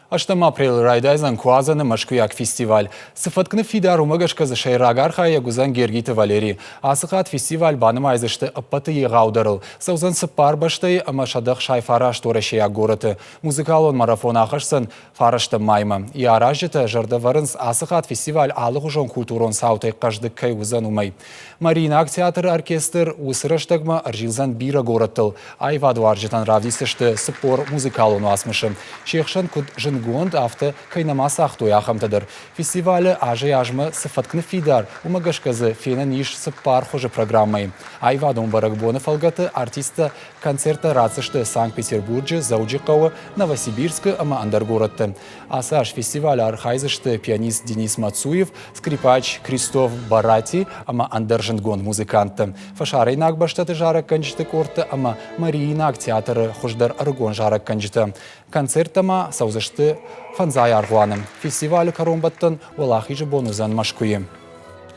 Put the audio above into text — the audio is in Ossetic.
Ӕстӕм апрелы райдайдзӕн Куадзӕны мӕскуыйаг фестиваль. Цы фӕтк ныффидар, уымӕ гӕсгӕ дзы сӕйраг архайӕг уыдзӕн Гергиты Валери. Ацы хатт фестиваль банымайдзысты ӕппӕты егъаудӕрыл. Цӕудзӕн цыппар бӕстӕйы ӕмӕ 169 уӕрӕсейаг горӕты. Музыкалон марафон ахӕсдзӕн фарӕстӕм маймӕ. Йӕ аразджытӕ зӕрдӕ вӕрынц, ацы хатт фестиваль алыгъуызон культурон цаутӕй хъӕздыг кӕй уыдзӕн, уымӕй. Мариинаг театры оркестр уыцы рӕстӕгмӕ ӕрзилдзӕн бирӕ горӕттыл. Аивадуарзджытӕн равдисдзысты 40 музыкалон уацмысы. Се хсӕн куыд зындгонд, афтӕ кӕй нӕма цагътой, ахӕмтӕ дӕр. Фестивалы азӕй-азмӕ цы фӕтк ныффидар, уымӕ гӕсгӕ дзы фенӕн ис цыппар хуызы программӕйы. Аивадон бӕрӕгбоны фӕлгӕты артисттӕ концерттӕ ратдзысты Санкт-Петербурджы, Дзӕуджыхъӕуы, Новосибирскы ӕмӕ ӕндӕр горӕтты. Ацы аз фестивалы архайдзысты пианист Денис Мацуев, скрипач Кристоф Барати ӕмӕ ӕндӕр зындгонд музыканттӕ, фӕсарӕйнаг бӕстӕты зарӕггӕнджыты къордтӕ ӕмӕ Мариинаг театры хуыздӕр ӕрыгон зарӕггӕнджытӕ. Концерттӕ ма цӕудзысты Фӕндзай аргъуаны. Фестивалы кӕронбӕттӕн Уӕлахизы бон уыдзӕн Мӕскуыйы.